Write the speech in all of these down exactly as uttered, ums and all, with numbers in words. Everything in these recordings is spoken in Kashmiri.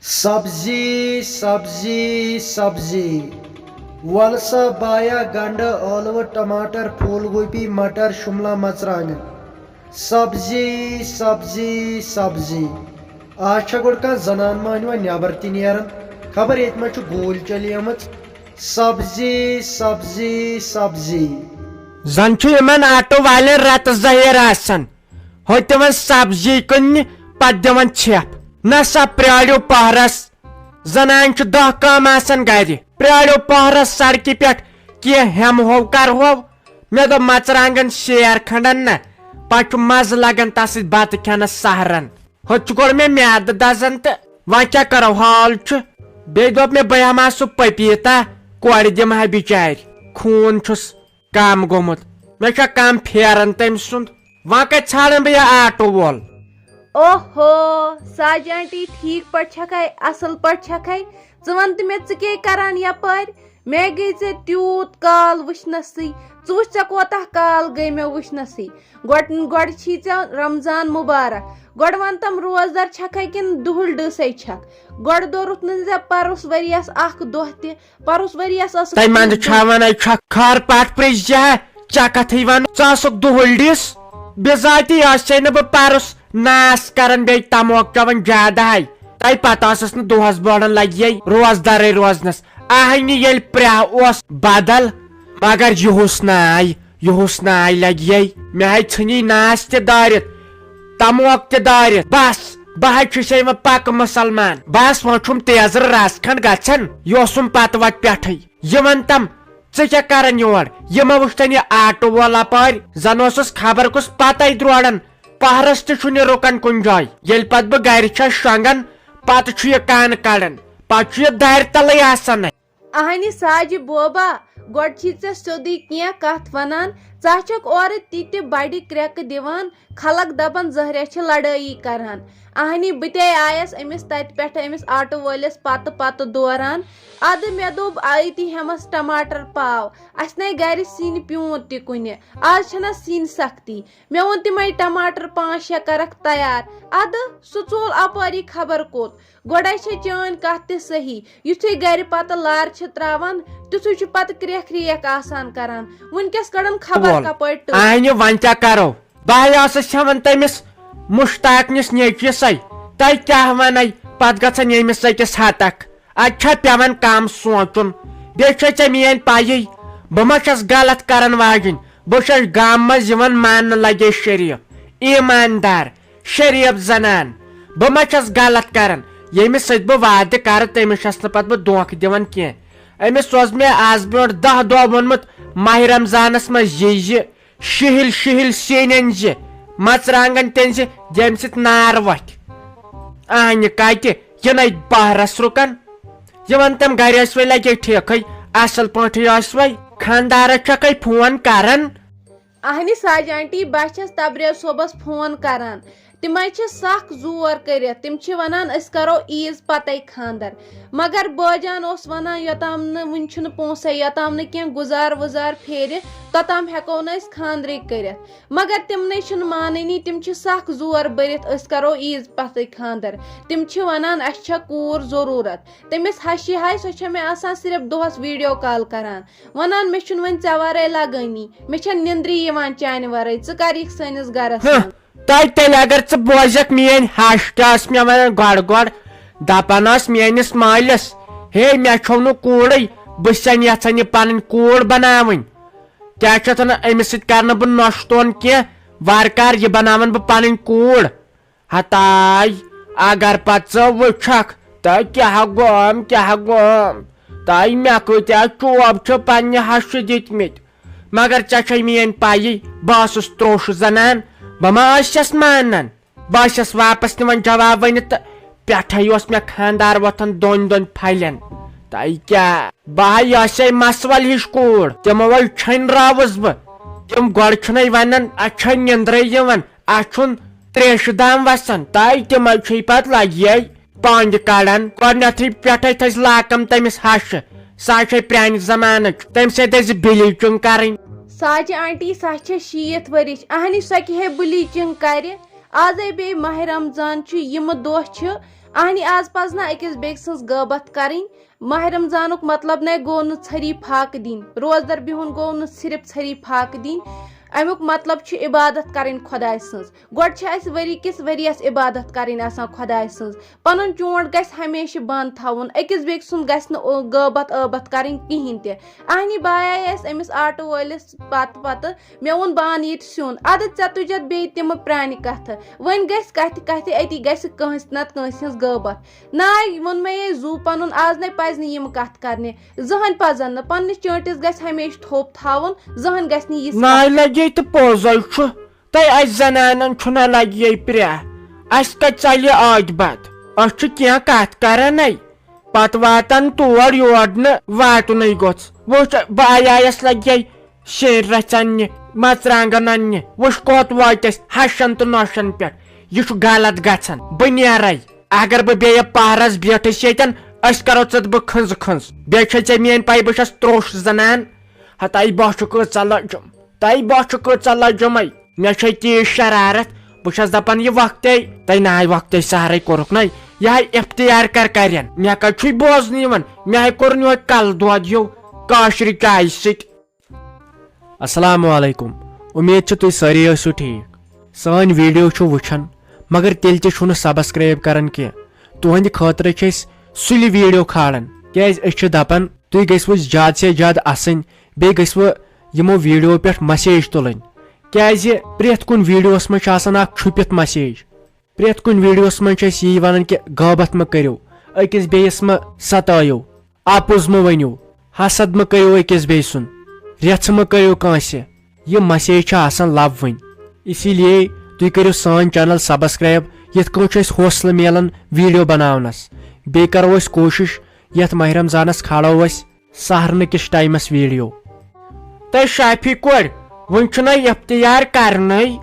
سبزی، سبزی، سبزی۔ وَل سا بایا، گنڈٕ، ٲلوٕ، ٹماٹر، پھول گوبی، مٹر، شملہ مرژٕوانٛگن۔ سبزی، سبزی، سبزی۔ آز چھےٚ گۄڈٕ کانٛہہ زنان مٔہنِوَن نٮ۪بر تہِ نیران۔ خبر ییٚتہِ ما چھُ گوٗلۍ چلیمٕژ۔ سبزی، سبزی، سبزی۔ زن چھُ یِمن آٹو والٮ۪ن رتہٕ ظٲہِر آسان۔ ہُہ تہِ وَن سبزی کٕننہِ، پتہٕ دِوان ژھٮ۪پھ۔ نہ سا پرٛاریو پہرس، زنانہِ چھُ دَہ کٲم آسان گرِ۔ پرٛاریو پہرس سڑکہِ پٮ۪ٹھ کینٛہہ ہٮ۪مہٕ ہو کرہو۔ مےٚ دوٚپ مرژٕوانٛگن شیر کھنڈن نہ، پتہٕ چھُ مزٕ لگان تس سۭتۍ بتہٕ کھٮ۪نس سحرن۔ ہُتہِ چھُ گۄڈٕ مےٚ میادٕ دزان تہٕ وۄنۍ کیٛاہ کرو، حال چھُ۔ بیٚیہِ دوٚپ مےٚ بہٕ ہٮ۪مہٕ ہا سُہ پپیٖتا، کورِ دِمہٕ ہا بِچارِ، خوٗن چھُس کم گوٚمُت۔ مےٚ چھا کم پھیران تٔمۍ سُنٛد؟ وۄنۍ کتہِ ژھانڈن بہٕ یہِ آٹو وول؟ اوہو، ساجہِ آنٹی، ٹھیٖک پٲٹھۍ چھکھے؟ اصل پٲٹھۍ چھکھے؟ ژٕ وَن تہٕ مےٚ، ژٕ کیٛاہ کران یپٲرۍ؟ مےٚ گٔے ژےٚ تیوٗت کال وٕچھنَسٕے۔ ژٕ وٕچھ، ژےٚ کوتاہ کال گٔے مےٚ وٕچھنَسٕے۔ گۄڈٕ، گۄڈٕ چھی ژےٚ رمضان مبارک۔ گۄڈٕ وَن تَم، روزدار چھکھے کِنہٕ دُہُل ڈٔسے چھکھ؟ گۄڈٕ دوٚرُتھ نہٕ ژےٚ پَرُس ؤرِیَس اَکھ دۄہ تہِ۔ پَرُس ؤرِیَس ٲسٕکھ تۄہہِ منٛزٕ تیٖژ چھا دۄہ۔ وَنَے چھکھ خار پاٹھ پرٛیٚزِ جا، ژےٚ کَتھٕے وَن، ژٕ ٲسٕکھ دُہُل ڈِس۔ بِذاتی آسے نہٕ بہٕ پَرُس ناس کران، بیٚیہِ تموک چٮ۪وان زیادٕ ہاے۔ تۄہہِ پتہ ٲسٕس نہٕ دۄہس بۄڑن لگہِ یے روزدارے روزنس۔ آہنہِ ییٚلہِ پرٛاہ اوس بدل، مگر یِہُس ناے، یِہُس ناے لگہِ یے۔ مےٚ ہاے ژھٕنی ناس تہِ دٲرِتھ، تموک تہِ دٲرِتھ۔ بس، بہٕ ہاے چھُسے وۄنۍ پکہٕ مُسلمان۔ بس، وۄنۍ چھُم تیزرٕ رس کھنڈ گژھان۔ یہِ اوسُم پتہٕ وتہِ پٮ۪ٹھٕے۔ یہِ ون تم، ژٕ کیٛاہ کران یور؟ یہِ ما وٕچھتن یہِ آٹو وول اپٲرۍ؟ زن اوسُس خبر کُس پتے دروران۔ پہرس تہِ چھُنہٕ رُکان کُنہِ جایہِ۔ ییٚلہِ پتہٕ بہٕ گرِ چھَس شۄنٛگان، پتہٕ چھُ یہِ کانہٕ کڑان، پتہٕ چھُ یہِ دارِ تلے آسان۔ اہنہِ ساجہِ بوبا، گۄڈٕ چھی ژےٚ سیوٚدُے کینٛہہ کتھ ونان، ژٕ ہا چھکھ اورٕ تہِ تہِ بڑِ کرٛٮ۪کہٕ دِوان، خلق دپان زہریا چھِ لڑٲیی کران۔ اہنہِ بہٕ تے آیس أمِس تتہِ پٮ۪ٹھٕ أمِس آٹو وٲلِس پتہٕ پتہٕ دوران۔ ادٕ مےٚ دوٚپ أتی ہٮ۪مس ٹماٹر پاو، اسہِ نے گرِ سِنۍ پیوٗنت تہِ کُنہِ، آز چھنہ سِنۍ سختی۔ مےٚ ووٚن تِمے ٹماٹر پانٛژھ شےٚ کرکھ تیار۔ ادٕ سُہ ژوٚل اپٲری خبر کوٚت۔ گۄڈے چھے چٲنۍ کتھ تہِ صحیح، یُتھُے گرِ پتہٕ لارٕ چھِ تراوان، تیُتھُے چھُ پتہٕ کرٛیکھ ریکھ آسان کران۔ وُنکیٚس کڑن خبر وول۔ کپٲرۍ ٹٔکۍ۔ اہنہِ وۄنۍ کیٛاہ کرو؟ بہٕ ہاے ٲسٕس ہٮ۪وان تٔمِس مشتاق نِس نیٚچوِسے۔ تۄہہِ کیٛاہ ونے؟ پتہٕ گژھن ییٚمِس أکِس ہتکھ۔ اتہِ چھا پٮ۪وان کم سونٛچُن؟ بیٚیہِ چھے ژےٚ میٲنۍ پَیی، بہٕ ما چھَس غلط کرن واجِنۍ؟ بہٕ چھَس گامہٕ منٛز یِوان ماننہٕ لگے شریف، ایٖماندار، شریف زنان۔ بہٕ ما چھَس غلط کران؟ ییٚمِس سۭتۍ بہٕ وعدٕ کرٕ، تٔمِس چھَس نہٕ پتہٕ بہٕ دھوکہٕ دِوان کینٛہہ۔ أمِس اوس مےٚ از برونٛٹھ دَہ دۄہ ووٚنمُت، ماہِ رمضانس منٛز ییٖزِ، شِہِلۍ شِہِلۍ سِنۍ أنۍ زِ، مرژٕوانٛگن تہِ أنۍ زِ، ییٚمہِ سۭتۍ نار وۄتھِ۔ اہنہِ کتہِ، یِنَے بہرس رُکن۔ یہِ وَن تِم گرِ ٲسۍ وَے لگے ٹھیکھٕے، اصل پٲٹھۍ ٲسۍ وَے۔ خاندارس چھکھے فون کران؟ اہنہِ ساجہِ آنٹی، بہٕ چھَس تبریز صٲبس فون کران۔ تِمے چھِ سخ زور کٔرِتھ۔ تِم چھِ وَنان، أسۍ کَرو عیٖز پَتَے خانٛدر۔ مگر بٲجان اوس وَنان، یوٚتام نہٕ وٕنہِ چھُنہٕ پونٛسَے، یوٚتام نہٕ کینٛہہ گُزار وُزار پھیرِ، توٚتام ہٮ۪کو نہٕ أسۍ خانٛدرٕے کٔرِتھ۔ مگر تِمنٕے چھُنہٕ مانٲنی، تِم چھِ سخ زور بٔرِتھ، أسۍ کَرو عیٖز پَتَے خانٛدر۔ تِم چھِ وَنان، اَسہِ چھےٚ کوٗر ضٔروٗرت۔ تٔمِس ہَشہِ ہَے، سۄ چھےٚ مےٚ آسان صرف دۄہَس ویٖڈیو کال کَران، وَنان، مےٚ چھُنہٕ وۄنۍ ژےٚ وَرٲے لَگٲنی، مےٚ چھَنہٕ نِندرٕے یِوان چانہِ وَرٲے، ژٕ کَر یِکھ سٲنِس گَرَس ہہ۔ منٛز۔ تۄہہِ تیٚلہِ اگر ژٕ بوزکھ میٲنۍ ہش کیٛاہ ٲس مےٚ وَنان گۄڈٕ گۄڈٕ، دَپان ٲس میٲنِس مٲلِس، ہے مےٚ چھو نہٕ کوٗرٕے، بہٕ چھَسَن یَژھان یہِ پَنٕنۍ کوٗر بَناوٕنۍ۔ کیٛاہ چھِ اَتھ وَنان، أمِس سۭتۍ کَرٕ نہٕ بہٕ نۄشہِ تون کینٛہہ، وارٕ کارٕ یہِ بَناوَن بہٕ پَنٕنۍ کوٗر۔ ہتاے، اگر پتہٕ ژٕ وٕچھکھ، تہٕ کیٛاہ گوم، کیٛاہ گوم، تہٕ مےٚ کۭتیٛاہ چوب چھِ پننہِ ہشہِ دِتمٕتۍ۔ مگر ژےٚ چھے میٲنۍ پَیی، بہٕ ٲسٕس تروٚش زنان، بہٕ ما ٲسَس مانان؟ بہٕ ٲسَس واپس نِوان جواب ؤنِتھ، تہٕ پٮ۪ٹھَے اوس مےٚ خانٛدار وۄتھان دۄن دۄن پھلٮ۪ن۔ تہٕ کیٛاہ، بہٕ ہا یہِ ٲسَے مسوَل ہِش کوٗر، تِمو وَے چھٔنۍ راوُس بہٕ۔ تِم گۄڈٕ چھِنَے وَنان، اَتھ چھَے نِندرٕے یِوان، اَتھ چھُن تریشہِ دام وَسان، تہٕ تِمَے چھُے پَتہٕ لَگہِ پانٛجہِ کَڑان۔ گۄڈٕنٮ۪تھٕے پٮ۪ٹھَے تھٔج لاکَم تٔمِس ہَشہِ، سۄ چھے پرٛانہِ زمانٕچ، تٔمۍ سۭتۍ ٲسۍ بِلیٖچِنٛگ کَرٕنۍ۔ ساجہِ آنٹی، سۄ چھےٚ شیٖتھ ؤرِش، اَہنہِ سۄ کیٛاہ ہے بِلیٖچِنٛگ کَرِ؟ آزے بیٚیہِ ماہِ رمضان چھُ، یِمہٕ دۄہ چھِ، اہنی، آز پزِ نہ أکِس بیٚکہِ سٕنٛز غٲبت کرٕنۍ۔ ماہِ رمضانُک مطلب نے گوٚو نہٕ ژھٔری فاقہٕ دِنۍ، روزدر بِہُن گوٚو نہٕ صرف ژھٔری فاقہٕ دِنۍ۔ امیُک مطلب چھُ عبادت کرٕنۍ خۄداے سٕنٛز۔ گۄڈٕ چھِ اَسہِ ؤری کِس ؤریَس عبادت کرٕنۍ آسان خۄداے سٕنٛز۔ پنُن چونٛٹھ گژھِ ہمیشہِ بنٛد تھاوُن، أکِس بیٚکہِ سُنٛد گژھِ نہٕ او-، غٲبت ٲبت کرٕنۍ کِہیٖنۍ تہِ۔ اہنی، بہٕ آیے اَسہِ أمِس آٹہٕ وٲلِس پتہٕ پتہٕ، مےٚ ووٚن، بہٕ اَنہٕ ییٚتہِ سیُن۔ اَدٕ ژےٚ تُجَتھ بیٚیہِ تِمہٕ پرٛانہِ کَتھٕ۔ وۄنۍ گژھِ کَتھِ کَتھِ أتی گژھِ کٲنٛسہِ نَتہٕ کٲنٛسہِ ہٕنٛز غٲبت۔ ناے ووٚن مےٚ یے زُو پَنُن، آز نے پَزِ نہٕ یِم کَتھٕ کَرنہِ۔ زٕہٕنۍ پَزَن نہٕ۔ پنٛنِس چٲنٛٹِس گژھِ ہمیشہِ تھوٚپ تھاوُن، زٕہٕنۍ گژھِ نہٕ یِژھ ناے کَتھ۔ لگے تہٕ پوٚزَے چھُ۔ تۄہہِ اَسہِ زنانن چھُنہ لگہِ یے پرٛاہ۔ اَسہِ کَتہِ ژَلہِ عٲقبت؟ أسۍ چھِ کینٛہہ کَتھ کَرَنے۔ پتہٕ واتن تور یور نہٕ واتُنٕے گوٚژھ۔ وٕچھ، بہٕ آیایس لگے شیرۍ رژھِ اننہِ، مرژٕوانٛگن اننہِ۔ وٕچھ، کوٚت وٲتۍ أسۍ ہشن تہٕ نۄشن پٮ۪ٹھ۔ یہِ چھُ غلط گژھان۔ بہٕ نیرے۔ اگر بہٕ بیٚیہِ پہرس بیٖٹھٕس ییٚتٮ۪ن، أسۍ کرو ژٕ تہٕ بہٕ کھٕنٛزٕ کھٕنٛز۔ بیٚیہِ چھے ژےٚ میٲنۍ پَے، بہٕ چھَس تروٚش زنان۔ ہتاے، بہٕ چھُ کۭژاہ لٔجُم۔ تاے، بہٕ چھُ کۭژاہ لٔجُمے۔ مےٚ چھے تیٖژ شرارت، بہٕ چھَس دپان یہِ وقتے، تۄہہِ ناے وقتے سحرے کوٚرُکھ نَے، یہِ ہاے افتیار کر کرن۔ مےٚ کتہِ چھُے بوزنہٕ یِوان، مےٚ ہاے کوٚر یِہوے کلہٕ دود ہیوٗ کٲشرِ چایہِ سۭتۍ۔ السلام علیکم، امید چھِ تُہۍ سٲری ٲسِو ٹھیٖک۔ سٲنۍ ویڈیو چھِو وٕچھان، مگر تیٚلہِ تہِ چھِو نہٕ subscribe کران کینٛہہ۔ تُہنٛدِ خٲطرٕ چھِ أسۍ سُلہِ ویڈیو کھالان، کیازِ أسۍ چھِ دپان تُہۍ گٔژھِوٕ زیادٕ سے زیادٕ اسٕنۍ، بیٚیہِ گٔژھِوٕ یِمو ویڈیو پٮ۪ٹھ message تُلٕنۍ، کیازِ پرٛٮ۪تھ کُنہِ ویڈیوس منٛز چھِ آسان اکھ چھُپِتھ message۔ پرٛٮ۪تھ کُنہِ ویڈیوس منٛز چھِ أسۍ یی ونان کہِ غٲبت مہ کٔرِو، أکِس بیٚیِس مہ ستٲیِو، اپُز مہ ؤنِو، حسد مہ کٔرِو أکِس بیٚیہِ سُنٛد، رژھٕ مہ کٔرِو کٲنٛسہِ۔ یہِ message چھِ آسان لبوٕنۍ۔ اسی لیے تُہۍ کٔرِو سٲنۍ channel subscribe، یِتھ کٲٹھۍ چھُ اَسہِ حوصلہٕ میلان ویڈیو بناونس۔ بیٚیہِ کرو أسۍ کوٗشش، یتھ ماہِ رمضانس کھالو أسۍ سحرنہٕ کِس ٹایمس ویڈیو۔ تہٕ شافی کورِ، وُنہِ چھُنہ افتیار کرنٕے۔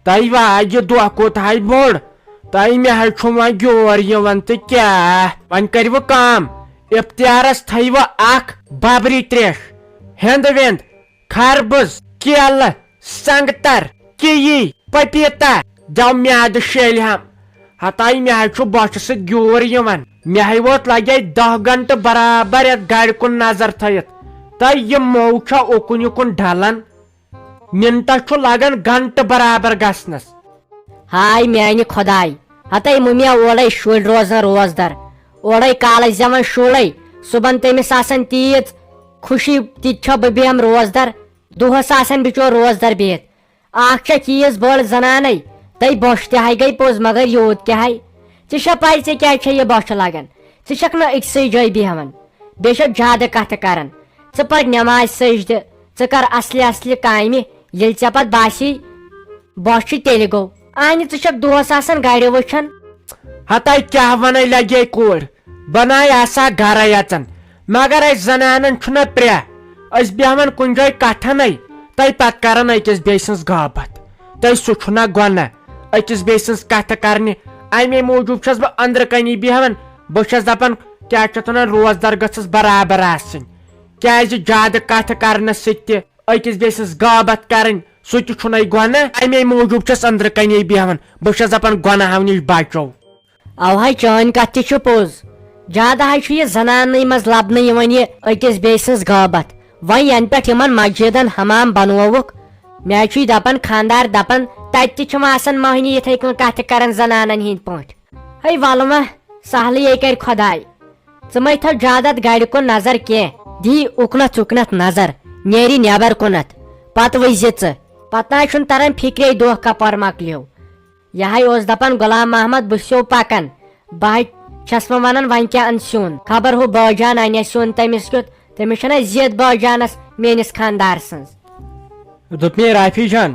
تۄہہِ واجہِ دۄہ کوٗتاہ بوٚڑ؟ تۄہہِ مےٚ حظ چھُ وۄنۍ گیور یِوان تہٕ کیٛاہ؟ وۄنۍ کٔرِوٕ کٲم، افتیارس تھٲیِوٕ اکھ ببری تریش، ہیٚنٛد ویٚنٛد، خربٕز، کیلہٕ، سنگتر، کیوی، پپیٖتا، دِو میادٕ شیلہِ ہم۔ ہتاے، مےٚ حظ چھُ بۄچھِ سۭتۍ گیوٗر یِوان۔ مےٚ ہے ووت لگے دَہ گنٹہٕ برابر یتھ گرِ کُن نظر تھٲیِتھ۔ تہٕ یہِ موو چھا اوکُن یِکُن ڈلان؟ منٹس چھُ لگان گنٹہٕ برابر گژھنس۔ ہاے میانہِ خداے، ہتاے مُمیا اورے شُرۍ روزان روزدر، اورے کالس زٮ۪وان شُرے، صُبحن تٔمِس آسان تیٖژ خوشی، تہِ چھا بہٕ بیٚہم روزدر، دۄہس آسان بِچور روزدر بِہِتھ۔ اکھ چھےٚ چیٖز بٔڑ زنانے، تٔے بۄچھِ تہِ ہاے گٔے پوٚز، مگر یوٗت کیٛاہ ہاے؟ ژےٚ چھےٚ پَے ژےٚ کیٛازِ چھےٚ یہِ بۄچھِ لگان؟ ژٕ چھَکھ نہٕ أکسٕے جایہِ بیٚہوان، بیٚیہِ چھَکھ زیادٕ کتھٕ کران۔ ژٕ پَر نٮ۪ماز سجدٕ، ژٕ کر اصلہِ اصلہِ کامہِ، ییٚلہِ ژےٚ پتہٕ باسی بۄچھِ تیٚلہِ گوٚو۔ اہنہِ، ژٕ چھَکھ دۄہس آسان گرِ وٕچھان۔ ہتاے کیٛاہ ونے لگے کورِ؟ بناے آسا گرے اژان، مگر اسہِ زنانن چھُنہ پرٛاہ۔ أسۍ بیہون کُنہِ جایہِ کتھنے، تہٕ پتہٕ کران أکِس بیٚیہِ سٕنٛز غٲبت۔ تہٕ سُہ چھُنہ گۄناہ أکِس بیٚیہِ سٕنٛز کتھٕ کرنہِ۔ امے موٗجوٗب چھَس بہٕ أنٛدرٕ کنی بیہوان۔ بہٕ چھَس دپان، کیٛاہ چھِ اتھ ونان، روزدر گٔژھٕس برابر آسٕنۍ۔ کیٛازِ زیادٕ کتھٕ کرنس سۭتۍ تہِ أکِس بیٚیہِ سٕنٛز غٲبت کرٕنۍ، سُہ تہِ چھُنَے گۄناہ۔ امے موٗجوٗب چھَس أنٛدرٕ کنے بیہوان۔ بہٕ چھَس دپان، گۄناہو نِش بچو۔ اوہاے، چٲنۍ کتھ تہِ چھِ پوٚز۔ زیادٕ ہاے چھُ یہِ زناننٕے منٛز لبنہٕ یِوان یہِ أکِس بیٚیہِ سٕنٛز غٲبت۔ وۄنۍ ینہٕ پٮ۪ٹھ یِمن مسجدن حمام بنووُکھ، مےٚ چھُے دپان خانٛدار دپان، تتہِ تہِ چھِ وۄنۍ آسان مۄہنی یِتھے کٔنۍ کتھٕ کران زنانن ہٕنٛدۍ پٲٹھۍ۔ ہے ولہٕ وۄنۍ، سہلٕے کرِ خۄداے۔ ژٕ مَے تھاو زیادٕ اَتھ گَرِ کُن نظر کینٛہہ، دِی اُکنَتھ ژُکنَتھ نظر، نیرِ نٮ۪بر کُنَتھ، پتہٕ وٕچھزِ ژٕ۔ پتہٕ نہ چھُنہٕ تران فِکرے دۄہ کپٲرۍ مۄکلیو۔ یہِ ہَے اوس دَپان غلام محمد بہٕ چھُسو پکان، بہٕ ہَے چھَس وۄنۍ وَنان وۄنۍ کیٛاہ اَن سیُن، خبر ہُہ بٲجان اَنہِ سیُن تٔمِس کیُتھ، تٔمِس چھَنہ زِد بٲجانَس میٲنِس خانٛدار سٕنٛز۔ دوٚپ مےٚ، رافی جان،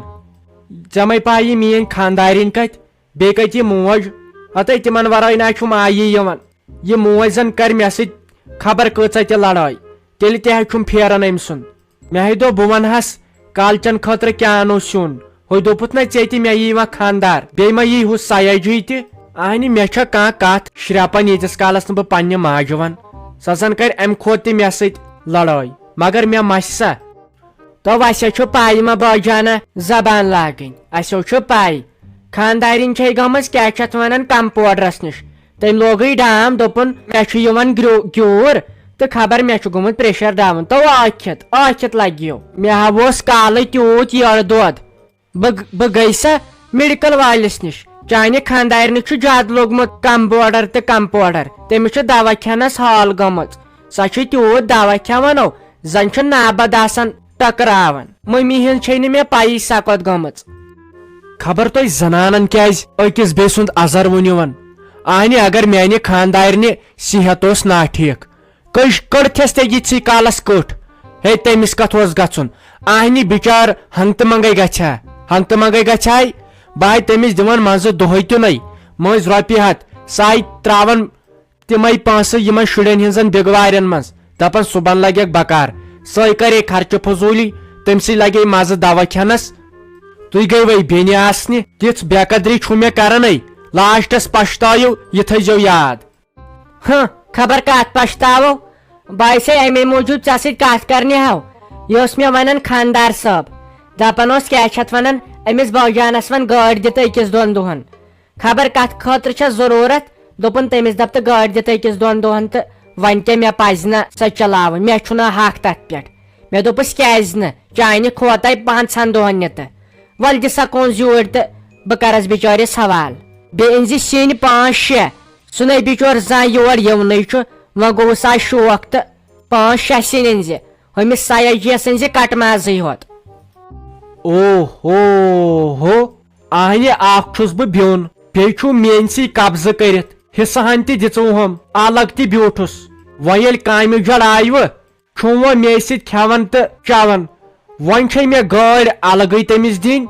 ژےٚ مَے پَے یہِ میٲنۍ خانٛدارِنۍ کَتہِ؟ بیٚیہِ کَتہِ یہِ موج؟ ہَتَے تِمَن وَرٲے نہ چھُم آیی یِوان۔ یہِ موج زَن کَرِ مےٚ سۭتۍ خبر کۭژاہ تہِ لڑٲے، تیٚلہِ تہِ ہا چھُم پھیران أمۍ سُنٛد۔ مےٚ ہے دوٚپ، بہٕ وَنہَس کالچَن خٲطرٕ کیٛاہ اَنو سیُن۔ ہُہ دوٚپُتھ نہ، ژےٚ تہِ مےٚ یی وۄنۍ خانٛدار، بیٚیہِ ما یی ہُہ سیاجی تہِ۔ اَہنہِ، مےٚ چھےٚ کانٛہہ کَتھ شرٛپان ییٖتِس کالَس نہٕ بہٕ پنٛنہِ ماجہِ وَنہٕ۔ سۄ زَن کَرِ اَمہِ کھۄتہٕ تہِ مےٚ سۭتۍ لڑٲے، مگر مےٚ مَسہِ سۄ۔ تو اسہِ چھُ پاے ما بٲجانہ زبان لاگٕنۍ، اسہِ چھُ پاے خاندارِنۍ چھے گٔمٕژ کیٛاہ چھِ اتھ ونان کمپوڈرس نِش، تٔمۍ لوگٕے ڈام، دوٚپُن، "مےٚ چھُ یِوان گرٛو-، گیوٗر تہٕ خبر مےٚ چھُ گوٚمُت pressure down۔ تو ٲکھِتھ، ٲکھِتھ لگیو۔ مےٚ ہا اوس کالے تیوٗت یٔڑ دۄد۔ بہٕ، بہٕ گٔے سا میڈیکل وٲلِس نِش۔ چانہِ خانٛدارنہِ چھُ زیادٕ لوٚگمُت کمبوڈر تہٕ کمپوڈر۔ تٔمِس چھُ دوا کھٮ۪نس حال گٔمٕژ۔ سۄ چھِ تیوٗت دوا کھٮ۪وان، او، زن چھُ نابد آسان ٹکراوان۔ مٔمی ہٕنٛز چھے نہٕ مےٚ پَیی سۄ کوٚت گٔمٕژ۔" خبر تۄہہِ زنانن کیازِ أکِس بیٚیہِ سُنٛد ازر ؤنِوان؟ آہنہِ، اگر میانہِ خانٛدارنہِ صحت اوس ناٹھیٖک، کٔژ کٔڑتھس تہِ یِتھسٕے کالس کٔٹھ؟ ہے، تٔمِس کتھ اوس گژھُن؟ آہنہِ بِچار ہنگتہٕ منگے گژھِ ہا، ہنگتہٕ منگے گژھِ ہا۔ بہٕ ہاے تٔمِس دِوان منٛزٕ دۄہے تہِ نَے مٔنٛزۍ رۄپیہِ ہتھ، ساے تراوان تِمے پونٛسہٕ یِمن شُرٮ۪ن ہٕنٛزن بِگوارٮ۪ن منٛز، دپان صُبحن لگٮ۪کھ بکار۔ سۄے کرے خرچہٕ فضوٗلی، تٔمۍ سٕے لگے مزٕ دوا کھٮ۪نس۔ تُہۍ گٔیوے بیٚنہِ آسنہِ، تِژھ بے قدری چھُو مےٚ کران۔ لاسٹس پشتٲیِو، یہِ تھٲیزیو یاد۔ ہہ، خبر کتھ پشتاوو؟ بہٕ آیسے امے موٗجوٗب ژےٚ سۭتۍ کتھ کرنہِ ہاو۔ یہِ اوس مےٚ ونان خانٛدار صٲب، دپان اوس کیٛاہ چھِ اتھ ونان، أمِس بٲجانس ون گٲڑۍ دِتہٕ أکِس دۄن دۄہن۔ خبر کتھ خٲطرٕ چھس ضروٗرت، دوٚپُن تٔمِس دپ تہٕ گٲڑۍ دِتہٕ أکِس دۄن دۄہن تہٕ وۄنۍ کیٛاہ مےٚ پزِ نہ سۄ چلاوٕنۍ، مےٚ چھُنہ حق تتھ پٮ۪ٹھ۔ مےٚ دوٚپُس کیٛازِ نہٕ، چانہِ کھوتاے پانٛژہن دۄہن نہِ تہٕ۔ ولہٕ دِ سا کونٛز یوٗرۍ تہٕ بہٕ کرس بِچٲرِس حوالہٕ۔ بیٚیہِ أنۍ زِ سِنۍ پانٛژھ شےٚ، سُہ نے بِچور زانٛہہ یور یِونٕے چھُ، وۄنۍ گوٚوُس آز شوق تہٕ پانٛژھ شےٚ سِنۍ أنۍ زِ، ہُمِس سیاجیس أنۍ زِ کٹہٕ مازٕے ہوت۔ او ہو ہو، آہنہِ اکھ چھُس بہٕ بیوٚن، بیٚیہِ چھُ میٲنۍ سٕے قبضہٕ کٔرِتھ، حصہٕ ہن تہِ دِژٕوہم، الگ تہِ بیوٗٹھُس۔ وۄنۍ ییٚلہِ کامہِ جڑ آیوٕ، چھُم وۄنۍ مے سۭتۍ کھٮ۪وان تہٕ چٮ۪وان۔ وۄنۍ چھے مےٚ گٲڑۍ الگٕے تٔمِس دِنۍ،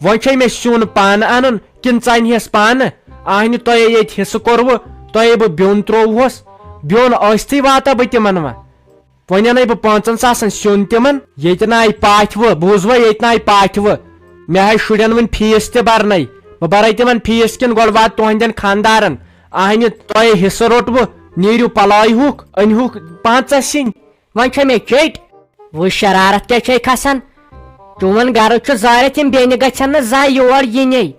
وۄنۍ چھے مےٚ سیُن پانہٕ انُن کِنہٕ ژٕ انہِس پانہٕ؟ آہنہِ تۄہے ییٚتہِ حصہٕ کوٚروٕ، تۄہے بہٕ بیوٚن ترووہس، بیوٚن ٲستھٕے واتا بہٕ تِمن وۄنۍ؟ وۄنۍ انے بہٕ پانٛژن ساسن سیُن تِمن، ییٚتہِ نہ آیہِ پاتھوٕ، بوٗزوٕ، ییٚتہِ نہ آیہِ پاتھوٕ۔ مےٚ آیہِ شُرٮ۪ن وٕنہِ فیٖس تہِ برنے، بہٕ برے تِمن فیٖس کِنہٕ گۄڈٕ واتہٕ تُہنٛدٮ۪ن خانٛدارن؟ آہنہِ تۄہے حصہٕ روٚٹوٕ، نیٖرِو پلاے ہُک، أنۍ ہُک پانٛژاہ سِنۍ۔ وۄنۍ چھےٚ مےٚ چیٚٹۍ۔ وٕچھ شرارت کیٛاہ چھے کھسان۔ چون گرٕ چھُ زٲرِتھ، یِم بیٚنہِ گژھن نہٕ زانٛہہ یور یِنۍ۔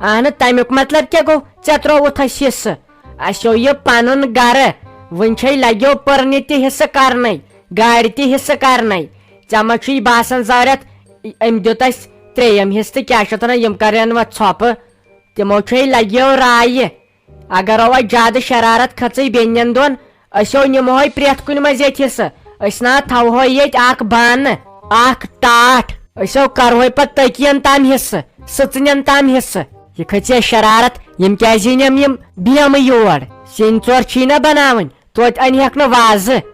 اہنہٕ، تمیُک مطلب کیٛاہ گوٚو؟ ژےٚ ترٛووُتھ اَسہِ حصہٕ۔ اَسہِ اوٚو یہِ پنُن گرٕ۔ وٕنہِ چھے لگیو پٔرنہِ تہِ حصہٕ کرنَے، گاڑِ تہِ حصہٕ کرنَے۔ ژےٚ ما چھُے باسان زٲرِتھ، أمۍ دیُت اَسہِ ترٛیٚیِم حصہٕ تہٕ کیٛاہ چھِ اَتھ وَنان، یِم کرن وۄنۍ ژھۄپہٕ۔ تِمو چھے لگیو رایہِ۔ اگر اَوَے زیادٕ شرارت کھٔژٕے بیٚنٮ۪ن دۄن، أسۍ ہو نِمہوے پرٛٮ۪تھ کُنہِ منٛز ییٚتہِ حصہٕ۔ أسۍ نا تھاوہوے ییٚتہِ اکھ بانہٕ، اکھ ٹاٹھ۔ أسۍ ہو کرہوے پتہٕ تٔکین تام حصہٕ، سٕژنٮ۪ن تام حصہٕ۔ یہِ کھٔژے شرارت، یِم کیازِ أنِم یِم بیمہٕ یور؟ سِنۍ ژور چھی نا بناوٕنۍ، توتہِ انہِ ہٮ۪کھ نہٕ وازٕ۔